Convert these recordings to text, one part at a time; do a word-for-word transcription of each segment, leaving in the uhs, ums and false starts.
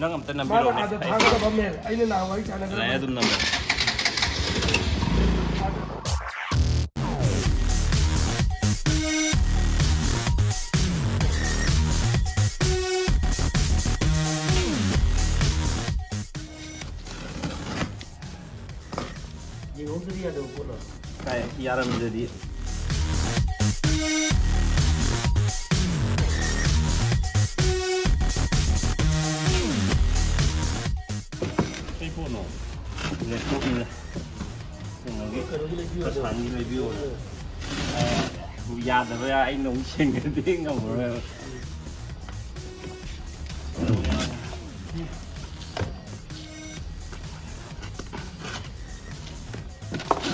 ꯅꯪ ꯑꯝꯇ ꯃꯥꯅ ꯅꯝꯕꯤꯔꯛꯑꯣꯅꯦ꯫ ꯑꯥꯗ ꯊꯥꯒꯗꯕ ꯃꯦꯜ ꯑꯩꯅ ꯅꯍꯥꯟꯋꯥꯏ ꯁꯥꯟꯅꯒꯗꯕ ꯂꯥꯛꯑꯦ, ꯑꯗꯨꯝ ꯅꯝꯕ꯫ ꯌꯦꯡꯍꯧꯗ꯭ꯔꯗꯤ ꯌꯥꯗꯕ ꯄꯣꯠꯂꯣ? ꯀꯥꯏ ꯌꯥꯔꯝꯗ꯭ꯔꯗꯤ꯫ ꯀꯩ ꯄꯣꯠꯅꯣ? ꯂꯦꯞꯇꯣꯞꯅꯤꯗ꯫ ꯀꯩꯅꯣꯒꯤ, ꯀꯩꯅꯣꯒꯤ ꯂꯩꯕꯤꯌꯨ ꯍꯥꯏꯗꯣ? ꯄ꯭ꯔꯁꯥꯟꯒꯤ ꯂꯩꯕꯤꯌꯨ ꯍꯥꯏꯗꯣ꯫ ꯑꯦ, ꯌꯥꯗꯕ ꯌꯥ-, ꯑꯩꯅ ꯑꯃꯨꯛ ꯁꯦꯡꯗ꯭ꯔꯗꯤ ꯉꯝꯃꯔꯣꯏꯕ꯫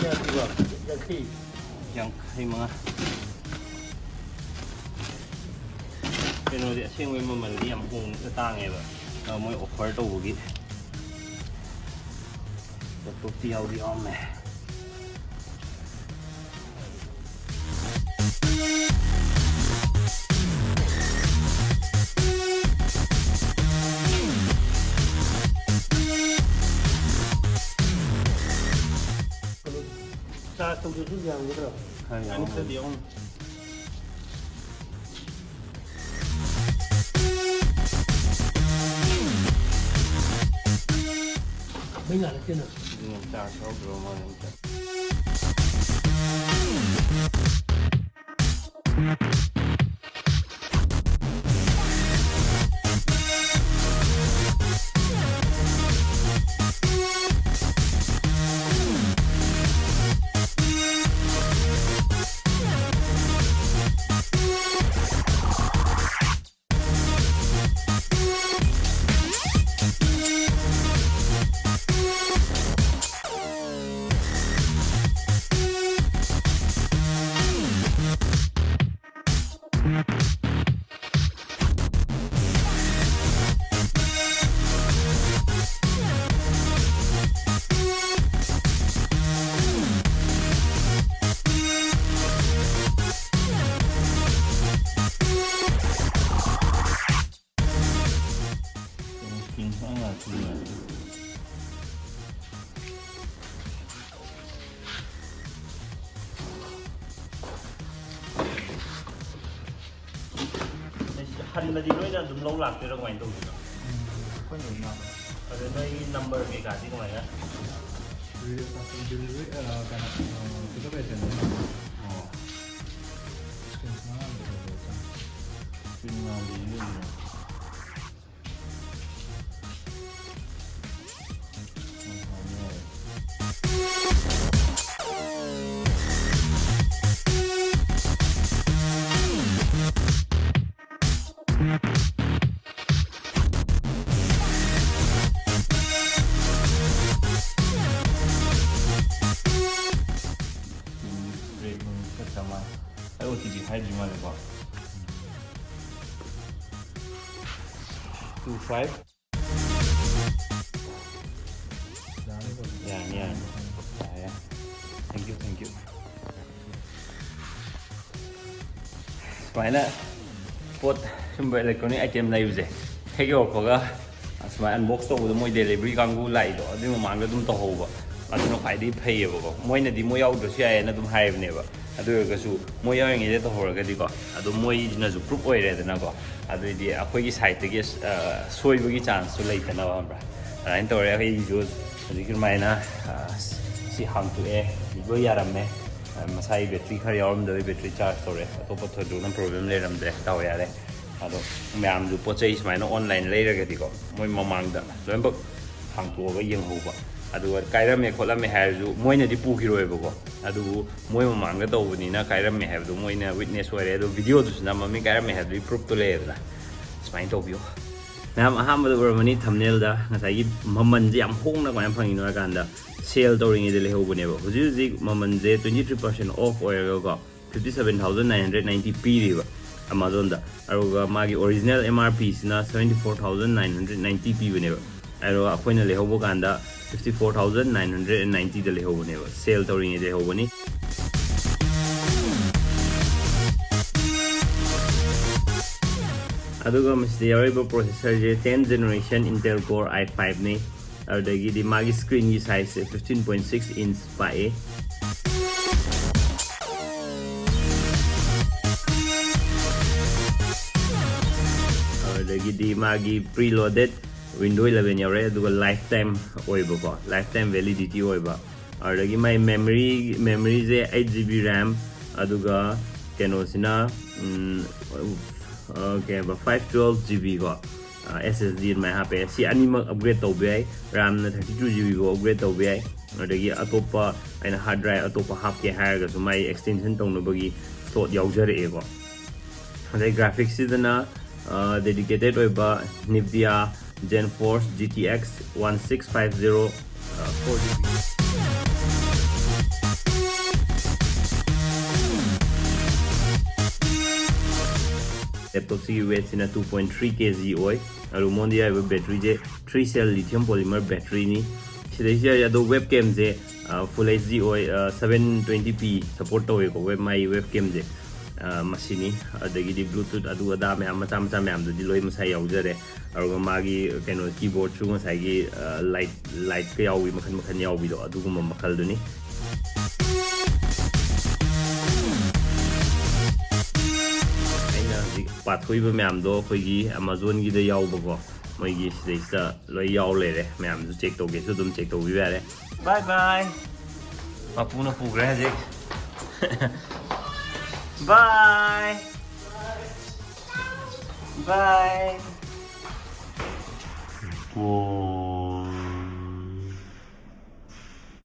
ꯀꯌꯥ ꯄꯤꯕ? ꯌꯥꯡꯈꯩ꯫ ꯌꯥꯡꯈꯩ ꯃꯉꯥ꯫ ꯀꯩꯅꯣꯗꯤ ꯑꯁꯦꯡꯕꯩ ꯃꯃꯜꯗꯤ ꯌꯥꯝ ꯍꯣꯡ-, ꯇꯥꯡꯉꯦꯕ꯫ ꯑ, ꯃꯣꯏ offer ꯇꯧꯕꯒꯤ꯫ ꯂꯦꯞꯇꯣꯞꯇꯤ ꯌꯥꯎꯗꯤ ꯌꯥꯎꯔꯝꯃꯦ꯫ ꯆꯥꯔꯖ ꯇꯧꯗ꯭ꯔꯁꯨ ꯌꯥꯔꯝꯒꯗ꯭ꯔꯣ? ꯈꯔ ꯌꯥꯅꯤ, ꯌꯥꯎꯔꯝꯒꯅꯤ꯫ ꯈꯔꯗꯤ ꯌꯥꯎꯔꯝꯒꯅꯤ꯫ ꯃꯩ ꯉꯥꯜꯂꯛꯇꯦꯅ꯫ ꯑꯗꯨꯅ ꯆꯥꯔꯖ ꯌꯥꯎꯗ꯭ꯔꯕ ꯃꯥꯜꯂꯦ ꯑꯝꯇ꯫ ꯍꯟꯕꯗꯤ ꯅꯣꯏꯅ ꯑꯗꯨꯝ ꯂꯧ ꯂꯥꯛꯇꯣꯏꯔꯥ, ꯀꯃꯥꯏꯅ ꯇꯧꯗꯣꯏꯅꯣ? ꯑꯩꯈꯣꯏꯅ ꯑꯗꯨꯝ ꯂꯥꯛꯄ꯫ ꯑꯗꯣ ꯅꯣꯏꯒꯤ ꯅꯝꯕꯔ ꯀꯩꯀꯥꯗꯤ ꯀꯃꯥꯏꯅ? ꯗꯤꯂꯤꯚꯔꯤ ꯀꯩꯅꯣ, ꯄꯤꯛꯑꯞ ꯑꯦꯖꯦꯟꯗ꯫ ꯑꯣ꯫ ꯁ꯭ꯀ꯭ꯔꯤꯟ ꯁꯨꯃꯥꯏꯅ ꯇꯧꯕꯗꯣ ꯆꯪꯉꯦ꯫ ꯁ꯭ꯀ꯭ꯔꯤꯟ ꯃꯌꯥꯝꯗꯤ ꯌꯦꯡꯉꯤꯅꯦ꯫ ꯕ꯭ꯔꯦꯛ ꯅꯨꯡ ꯈꯔ ꯆꯥꯝꯃ꯫ ꯑꯩ ꯑꯣ ꯇꯤ ꯄꯤ ꯍꯥꯏꯗ꯭ꯔꯤ ꯃꯥꯜꯂꯦꯀꯣ꯫ Two five꯫ ꯌꯥꯅꯤꯀꯣ? ꯌꯥꯅꯤ, ꯌꯥꯅꯤ꯫ ꯌꯥꯔꯦ, ꯌꯥꯔꯦ꯫ Thank you, thank you꯫ ꯁꯨꯃꯥꯏꯅ ꯄꯣꯠ ꯁꯨꯝꯕ electronic item ꯂꯩꯕꯁꯦ ꯍꯦꯛ ꯌꯧꯔꯛꯄꯒ ꯁꯨꯃꯥꯏꯅ unbox ꯇꯧꯕꯗꯣ, ꯃꯣꯏ delivery ꯀꯥꯡꯕꯨ ꯂꯥꯛꯏꯗꯣ ꯑꯗꯨꯒꯤ ꯃꯃꯥꯡꯗ ꯑꯗꯨꯝ ꯇꯧꯍꯧꯕ, ꯑꯗꯨꯅ ꯈ꯭ꯋꯥꯏꯗꯒꯤ ꯐꯩꯌꯦꯕꯀꯣ꯫ ꯃꯣꯏꯅꯗꯤ ꯃꯣꯏ ꯌꯥꯎꯗ꯭ꯔꯁꯨ ꯌꯥꯏꯌꯦꯅ ꯑꯗꯨꯝ ꯍꯥꯏꯕꯅꯦꯕ꯫ ꯑꯗꯨ ꯑꯣꯏꯔꯒꯁꯨ ꯃꯣꯏ ꯌꯥꯎꯔꯤꯉꯩꯗ ꯇꯧꯍꯧꯔꯒꯗꯤꯀꯣ, ꯑꯗꯨꯝ ꯃꯣꯏꯅꯁꯨ proof ꯑꯣꯏꯔꯦꯗꯅꯀꯣ꯫ ꯑꯗꯨꯏꯗꯤ ꯑꯩꯈꯣꯏꯒꯤ side ꯇꯒꯤ ꯑ, ꯁꯣꯏꯕꯒꯤ chance ꯁꯨ ꯂꯩꯇꯅꯕ, ꯈꯪꯕ꯭ꯔꯥ? ꯑꯗꯨꯃꯥꯏꯅ ꯇꯧꯔꯦ꯫ ꯑꯩꯁꯨ ꯍꯧꯖꯤꯛꯀꯤ ꯑꯗꯨꯃꯥꯏꯅ, ꯑ, ꯁꯤ ꯍꯥꯡꯇꯣꯛꯑꯦ, ꯂꯣꯏ ꯌꯥꯔꯝꯃꯦ꯫ ꯑ, ꯃꯁꯥꯒꯤ battery ꯈꯔ ꯌꯥꯎꯔꯝꯗꯕꯒꯤ battery charge ꯇꯧꯔꯦ꯫ ꯑꯇꯣꯞꯄ ꯊꯣꯏꯗꯣꯛꯅ problem ꯂꯩꯔꯝꯗ꯭ꯔꯦ, ꯗꯥꯎ ꯌꯥꯔꯦ꯫ ꯑꯗꯣ ꯃꯌꯥꯝꯁꯨ ꯄꯣꯠ ꯆꯩ ꯁꯨꯃꯥꯏꯅ online ꯂꯩꯔꯒꯗꯤꯀꯣ, ꯃꯣꯏ ꯃꯃꯥꯡꯗ ꯂꯣꯏꯅꯃꯛ ꯍꯥꯡꯇꯣꯛꯑꯒ ꯌꯦꯡꯍꯧꯕ꯫ ꯑꯗꯨꯒ ꯀꯥꯏꯔꯝꯃꯦ ꯈꯣꯠꯂꯝꯃꯦ ꯍꯥꯏꯔꯁꯨ ꯃꯣꯏꯅꯗꯤ ꯄꯨꯈꯤꯔꯣꯏꯕꯀꯣ, ꯑꯗꯨꯕꯨ ꯃꯣꯏ ꯃꯃꯥꯡꯗ ꯇꯧꯕꯅꯤꯅ ꯀꯥꯏꯔꯝꯃꯦ ꯍꯥꯏꯕꯗꯣ ꯃꯣꯏꯅ witness ꯑꯣꯏꯔꯦ꯫ ꯑꯗꯣ video ꯗꯨꯁꯨ ꯅꯝꯃꯝꯃꯤ, ꯀꯥꯏꯔꯝꯃꯦ ꯍꯥꯏꯕꯗꯨꯒꯤ proof ꯇꯣ ꯂꯩꯔꯦꯗꯅ꯫ ꯁꯨꯃꯥꯏꯅ ꯇꯧꯕꯤꯌꯣ꯫ ꯃꯌꯥꯝ ꯑꯍꯥꯟꯕꯗ ꯎꯔꯝꯃꯅꯤ thumbnail ꯗ ꯉꯁꯥꯏꯒꯤ ꯃꯃꯜꯁꯦ ꯌꯥꯝ ꯍꯣꯡꯅ ꯀꯃꯥꯏꯅ ꯐꯪꯉꯤꯅꯣ ꯍꯥꯏ ꯀꯥꯟꯗ, sale ꯇꯧꯔꯤꯉꯩꯗ ꯂꯩꯍꯧꯕꯅꯦꯕ꯫ ꯍꯧꯖꯤꯛ ꯍꯧꯖꯤꯛ ꯃꯃꯜꯁꯦ twenty three percent off ꯑꯣꯏꯔꯒꯀꯣ, fifty seven thousand nine hundred ninety ꯄꯤꯔꯤꯕ Amazon ꯗ꯫ ꯑꯗꯨꯒ ꯃꯥꯒꯤ original M R P ꯁꯤꯅ seventy four thousand nine hundred ninety ꯄꯤꯕꯅꯦꯕ꯫ ꯑꯗꯣ ꯑꯩꯈꯣꯏꯅ ꯂꯩꯍꯧꯕ ꯀꯥꯟꯗ fifty four thousand nine hundred ninety ꯗ ꯂꯩꯍꯧꯕꯅꯦꯕ, sale ꯇꯧꯔꯤꯉꯩꯗ ꯂꯩꯍꯧꯕꯅꯤ꯫ ꯑꯗꯨꯒ ꯃꯁꯤꯗ ꯌꯥꯎꯔꯤꯕ processor say ten generation Intel Core i five ꯅꯤ꯫ ꯑꯗꯨꯗꯒꯤꯗꯤ ꯃꯥꯒꯤ screen ꯒꯤ size ꯁꯦ fifteen point six inch ꯄꯥꯛꯑꯦ꯫ ꯁꯤꯗꯤ ꯃꯥꯒꯤ preloaded Windows eleven ꯌꯥꯎꯔꯦ, ꯑꯗꯨꯒ lifetime ꯑꯣꯏꯕꯀꯣ, lifetime validity ꯑꯣꯏꯕ꯫ ꯑꯗꯨꯗꯒꯤ ꯃꯥꯏ memory memoryꯁꯦ eight GB RAM, ꯑꯗꯨꯒ ꯀꯩꯅꯣꯁꯤꯅ ꯎꯝ, ꯑ, ꯀꯩ ꯍꯥꯏꯕ five twelve GB ꯀꯣ, ꯑ, SSD ꯑꯗꯨꯃꯥꯏꯅ ꯍꯥꯞꯄꯦ꯫ ꯁꯤ ꯑꯅꯤꯃꯛ upgrade ꯇꯧꯕ ꯌꯥꯏ꯫ RAMꯅ thirty two GB ꯐꯥꯎ upgrade ꯇꯧꯕ ꯌꯥꯏ꯫ ꯑꯗꯒꯤ ꯑꯇꯣꯞꯄ ꯑꯩꯅ hard drive ꯑꯇꯣꯞꯄ ꯍꯥꯞꯀꯦ ꯍꯥꯏꯔꯒꯁꯨ ꯃꯥꯏ extension ꯇꯧꯅꯕꯒꯤ slot ꯌꯥꯎꯖꯔꯛꯑꯦꯀꯣ꯫ ꯑꯗꯩ graphicsꯁꯤꯗꯅ dedicated ꯑꯣꯏꯕ NVIDIA GeForce GTX one six five zero, four GB꯫ Laptopꯁꯤꯒꯤ weightꯁꯤꯅ two point three KG ꯑꯣꯏ꯫ ꯑꯗꯨ ꯃꯉꯣꯟꯗ ꯌꯥꯎꯔꯤꯕ batteryꯁꯦ three cell lithium polymer batteryꯅꯤ꯫ ꯁꯤꯗꯩꯁꯤꯗ ꯌꯥꯎꯔꯤ ꯑꯗꯣ webcamꯁꯦ full HD ꯑꯣꯏ, seven twenty P support ꯇꯧꯋꯦꯀꯣ, web ꯃꯥꯏ webcamꯁꯦ꯫ ꯃꯁꯤꯅꯤ꯫ ꯑꯗꯒꯤꯗꯤ Bluetooth ꯑꯗꯨ ꯑꯗꯥ ꯃꯌꯥꯝ ꯃꯆꯥ ꯃꯆꯥ ꯃꯌꯥꯝꯗꯨꯗꯤ ꯂꯣꯏ ꯃꯁꯥ ꯌꯥꯎꯖꯔꯦ꯫ ꯑꯗꯨꯒ ꯃꯥꯒꯤ ꯀꯩꯅꯣ keyboardꯁꯨ ꯉꯁꯥꯏꯒꯤ light lightꯀ ꯌꯥꯎꯕꯤ ꯃꯈꯜ ꯃꯈꯜ ꯌꯥꯎꯕꯤꯗꯣ ꯑꯗꯨꯒꯨꯝꯕ ꯃꯈꯜꯗꯨꯅꯤ꯫ ꯑꯩꯅ ꯍꯧꯖꯤꯛ ꯄꯥꯊꯣꯛꯏꯕ ꯃꯌꯥꯝꯗꯣ ꯑꯩꯈꯣꯏꯒꯤ Amazonꯒꯤꯗ ꯌꯥꯎꯕꯀꯣ, ꯃꯣꯏꯒꯤ ꯁꯤꯗꯩꯁꯤꯗ ꯂꯣꯏ ꯌꯥꯎ ꯂꯩꯔꯦ꯫ ꯃꯌꯥꯝꯁꯨ check ꯇꯧꯒꯦꯁꯨ ꯑꯗꯨꯝ check ꯇꯧꯕꯤꯕ ꯌꯥꯔꯦ꯫ Bye bye꯫ ꯃꯄꯨꯅ ꯄꯨꯈ꯭ꯔꯦ ꯍꯧꯖꯤꯛ꯫ Bye꯫ Bye꯫ ꯑꯣ꯫